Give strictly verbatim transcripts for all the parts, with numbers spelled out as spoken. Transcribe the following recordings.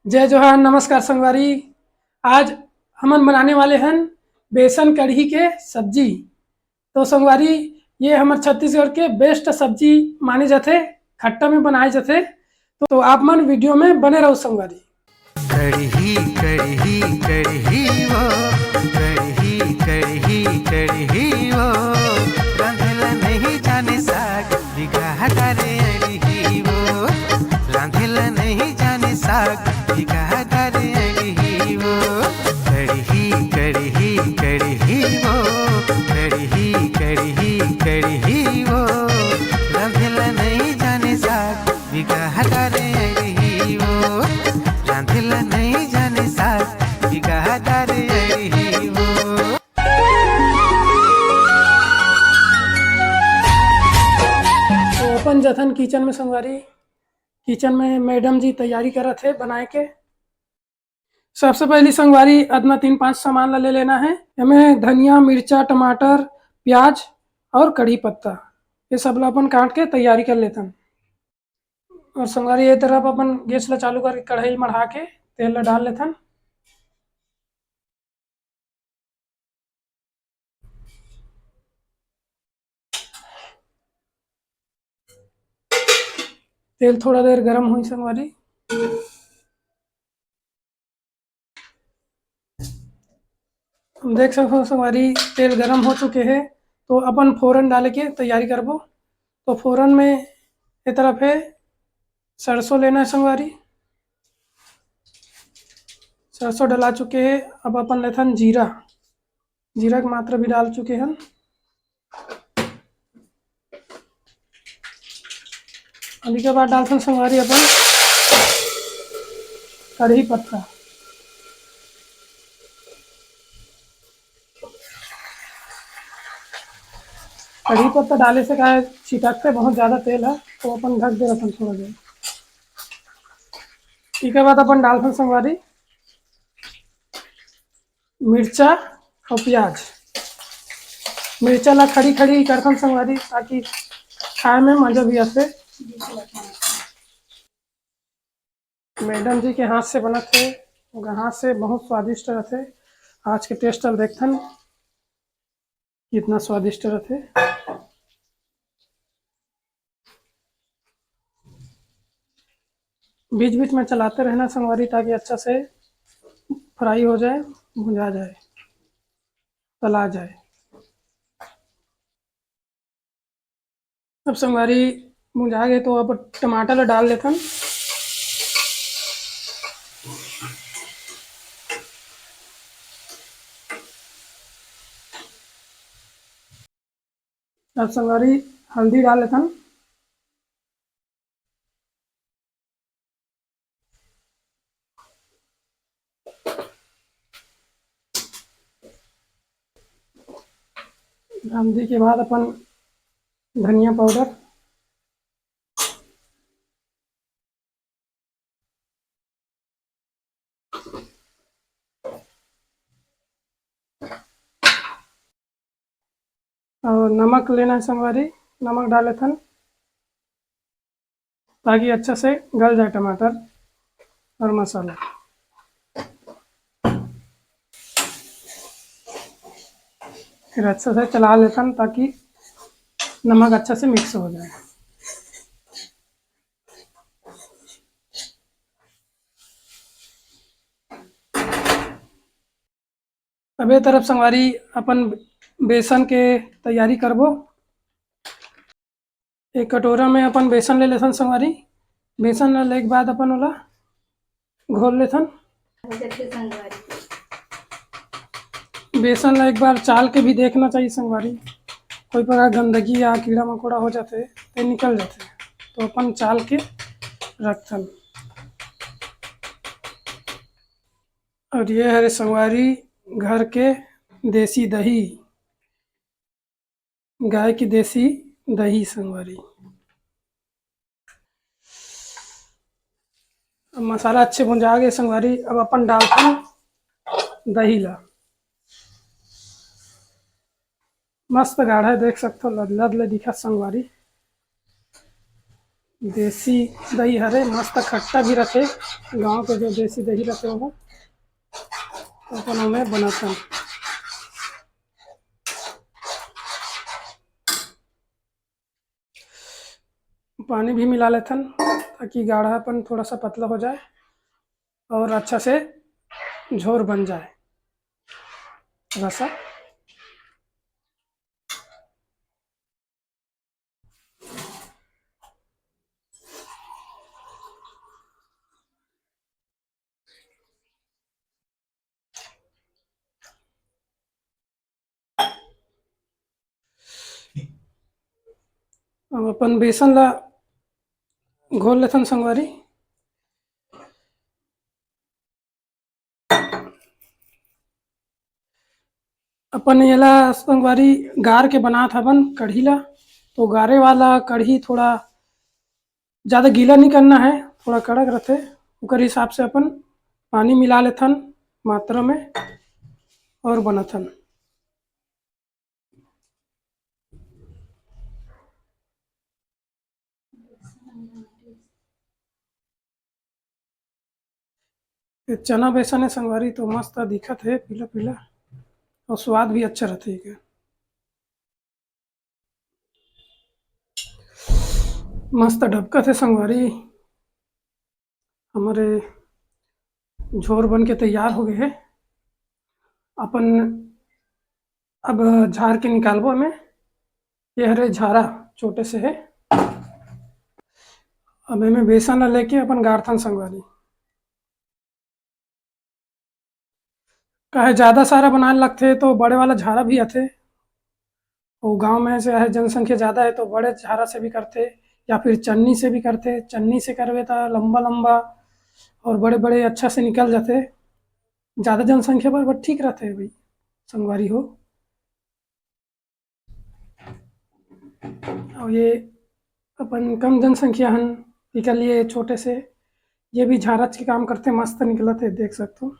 जय जोहार, नमस्कार संगवारी। आज हमन बनाने वाले हन बेसन कढ़ी के सब्जी। तो संगवारी, ये हमर छत्तीसगढ़ के बेस्ट सब्जी माने जाथे, खट्टा में बनाए जाथे। तो आप मन वीडियो में बने रहो संगवारी। कढ़ी, कढ़ी, कढ़ी वो, कढ़ी, कढ़ी, कढ़ी वो, रांधेला नहीं जाने साग, बिगहा डारे अड़ही वो, रांधेला नहीं जाने साग, बिगहा डारे अड़ही वो। कढ़ी, कढ़ी, कढ़ी वो, कढ़ी, कढ़ी, कढ़ी वो, रांधेला नहीं जाने साग, बिगहा डारे अड़ही वो, रांधेला नहीं जाने साग, बिगहा डारे अड़ही वो। तो अपन जथन किचन में संगवारी। किचन में मैडम जी तैयारी करत हे बनाए के। सबसे पहली संगवारी अतना तीन पांच सामान ला ले लेना है। एमे धनिया, मिर्चा, टमाटर, प्याज और कढ़ी पत्ता, ये सब ला अपन काट के तैयारी कर लेथन। और संगवारी ये तरफ अपन गैस ला चालू करके कढ़ाई मढ़ा के तेल ला डाल लेथन। तेल थोड़ा देर गरम होई संगवारी। हम देख सकथो संगवारी, तेल गरम हो चुके हे, तो अपन फोरन डाले के तैयारी करबो। तो फोरन में ये तरफ है सरसों लेना है संगवारी, सरसों डला चुके हे। अब अपन लेथन जीरा, जीरा के मात्रा भी डाल चुके हन। अभी के बाद डालथन संगवारी अपन कढ़ी पत्ता। कढ़ी पत्ता डाले से का है, छिटकथे बहुत ज्यादा तेल है, तो अपन ढक दे रहथन थोड़ा देर। इके बाद अपन डालथन संगवारी मिर्चा और प्याज। मिर्चा ला खड़ी खड़ी करथन संगवारी, ताकि खाए में मजा भी आथे। मैडम जी के हाथ से बनत हे, ओकर हाथ से बहुत स्वादिष्ट रहथे। आज के टेस्ट ल देखथन कितना स्वादिष्ट रहथे। बीच बीच में चलाते रहना संगवारी, ताकि अच्छा से फ्राई हो जाए, भुंजा जाए, तला जाए। अब संगवारी भुंजा गए तो अब टमाटर ला डाल लेथन। अब संगवारी हल्दी डाल लेथन। हल्दी के बाद अपन धनिया पाउडर, और नमक लेना है संगवारी, नमक डाल लेथन ताकि अच्छा से गल जाए टमाटर और मसाला। फिर अच्छा से चला लेथन ताकि नमक अच्छा से मिक्स हो जाए। अब ये तरफ संगवारी अपन बेसन के तैयारी करबो। एक कटोरा में अपन बेसन ले लेथन संगवारी। बेसन ला लेके बाद अपन ओला घोल लेथन। बेसन ला एक बार चाल के भी देखना चाहिए संगवारी, कोई प्रकार गंदगी या कीड़ा मकोड़ा हो जाथे ते निकल जाथे, तो अपन चाल के रखथन। और ये हरे संगवारी घर के देसी दही, गाय के देसी दही संगवारी। अब मसाला अच्छे भुंजा गए संगवारी, अब अपन डालथन दही ला। मस्त गाढ़ा देख सकथो, लदलद ले दिखत संगवारी। देसी दही हरे, मस्त खट्टा भी रथे, गांव के जो देसी दही रथे वो। तो अपन ओमे बनाथन। पानी भी मिला लेथन, ताकि गाढ़ापन थोड़ा सा पतला हो जाए और अच्छा से झोर बन जाए रसा। अब अपन बेसन ला घोल लेथन संगवारी। अपन एला संगवारी गार के बनात हवन कढ़ी ला। तो गारे वाला कढ़ी थोड़ा ज़्यादा गीला नहीं करना है, थोड़ा कड़क रहते, ओकर हिसाब से अपन पानी मिला लेथन मात्रा में और बनाथन। ये चना बेसन है संगवारी, तो मस्त दिखत है पीला पीला और स्वाद भी अच्छा रहते है। मस्त ढपकत है संगवारी, हमारे झोर बन के तैयार हो गए है। अपन अब झार के निकालबो हमें। ये हरे झारा छोटे से है। अब एमे बेसन ला लेके अपन गारथन संगवारी। काहे ज़्यादा सारा बनाए लगथे तो बड़े वाला झारा भी आथे। वो गांव में से है, जनसंख्या ज़्यादा है तो बड़े झारा से भी करथे या फिर चन्नी से भी करथे। चन्नी से करवे तो लंबा लंबा और बड़े बड़े अच्छा से निकल जाथे। ज़्यादा जनसंख्या पर, पर ठीक रहथे भाई संगवारी हो। और ये अपन कम जनसंख्या हन, इकर लिए छोटे से ये भी झारच के काम करथे, मस्त निकलत है, देख सकथो।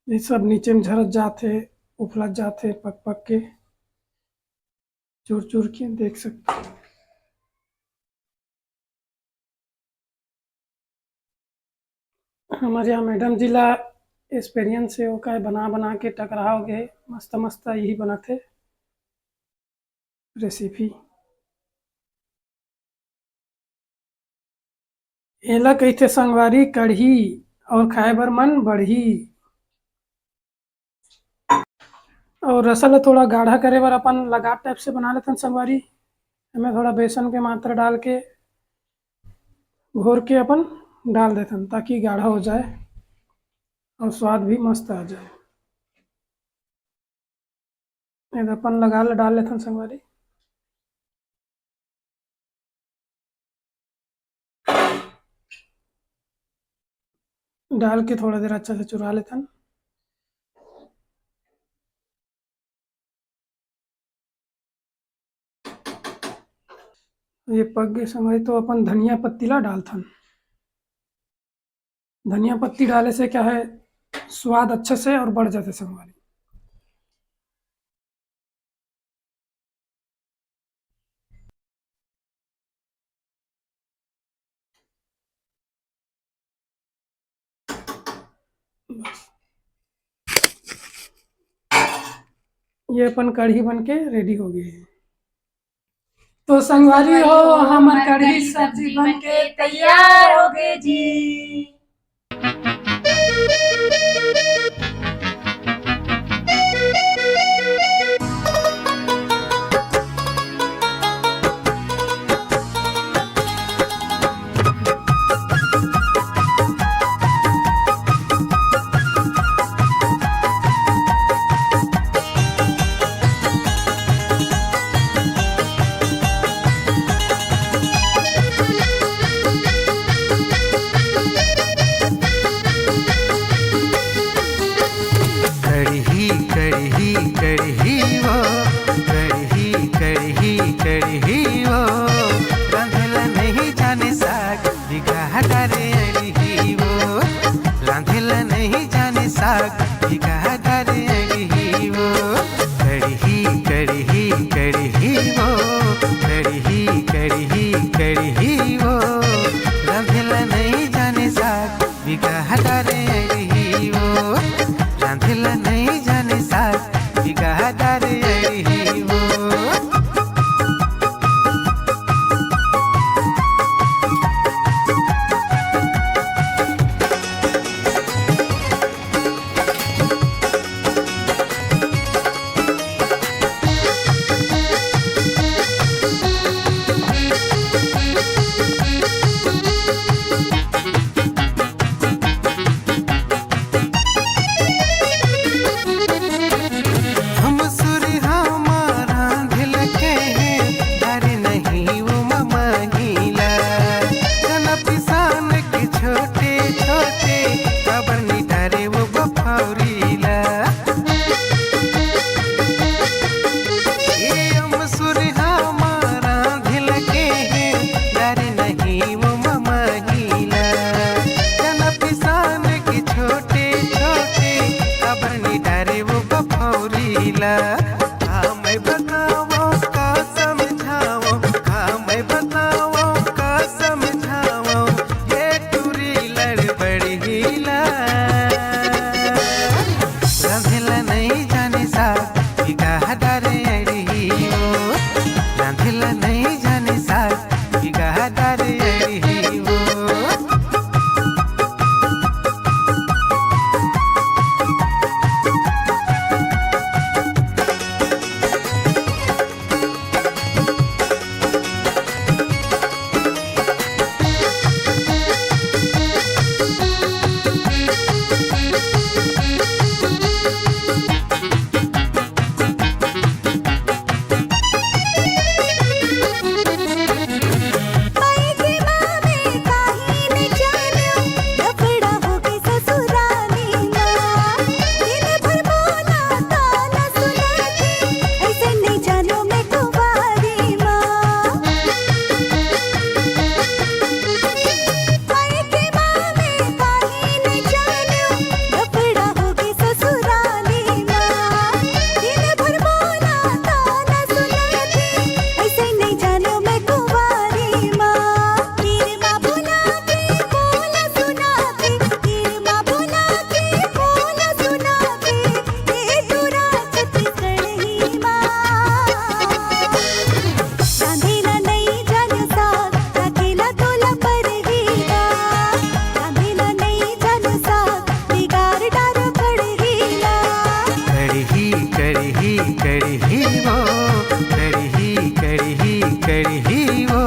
ये सब नीचे में झरत जात है, उफलत जात है, पक पक के, चूर चूर के देख सकते हो। हमारे यहाँ मैडम जी ला एक्सपीरियंस है, वो का बना बना के टकराव गे, मस्त मस्त यही बनाथे रेसिपी। एला कहिथे संगवारी कढ़ी और खाए बर मन बढ़ही। और रसा ला थोड़ा गाढ़ा करे बर अपन लगात टाइप से बना लेथन संगवारी। एमे थोड़ा बेसन के मात्रा डाल के घोर के अपन डाल देथन, ताकि गाढ़ा हो जाए और स्वाद भी मस्त आ जाए। ये अपन लगा ले, डाल लेथन संगवारी। डाल के थोड़ा देर अच्छा से चुरा लेथन। ये पक गए संगवारी, तो अपन धनिया पत्ती ला डालथन। धनिया पत्ती डाले से क्या है, स्वाद अच्छे से और बढ़ जाते संगवारी। बस, ये अपन कढ़ी बन के रेडी हो गए है। तो संगवारी हो, हमर कढ़ी सब्जी बन के तैयार हो गए जी। कड़ही कड़ही कड़ही वो, कड़ही कड़ही कड़ही वो, रांधेला नहीं जाने साग, बिगहा डारे अड़ही वो, रांधेला नहीं जाने साग बिगाड़े अड़ही वो। कड़ही, कड़ही, कड़ही वो, कड़ही, कड़ही, कड़ही वो। रांधेला नहीं जाने साग बिगाड़े अड़ही वो। रांधेला नहीं जाने साग बिगाड़े अड़ही वो। हम सुरहा मा रांधेल के हे, डारे नहीं वो ममहीला। चना पिसान के छोटे छोटे, काबर नी डारे वो बफौरीला। ए हम सुरहा मा रांधेल के हे, डारे नहीं वो ममहीला। चना पिसान के छोटे छोटे, काबर नी डारे वो बफौरीला। का मैं बतावंव, का समझावंव, का मैं बतावंव, का समझावंव, ये टूरी लड़बड़हीला। रांधेला नहीं जाने साग बिगाड़े अड़ही वो। रांधेला नहीं जाने साग बिगाड़े अड़ही वो। कड़ही, कड़ही, कड़ही वो, कड़ही, कड़ही, कड़ही वो।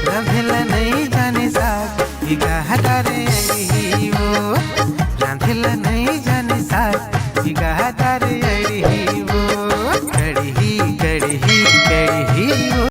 रांधेला नहीं जाने साग बिगाड़े अड़ही वो। रांधेला नहीं जाने साग बिगाड़े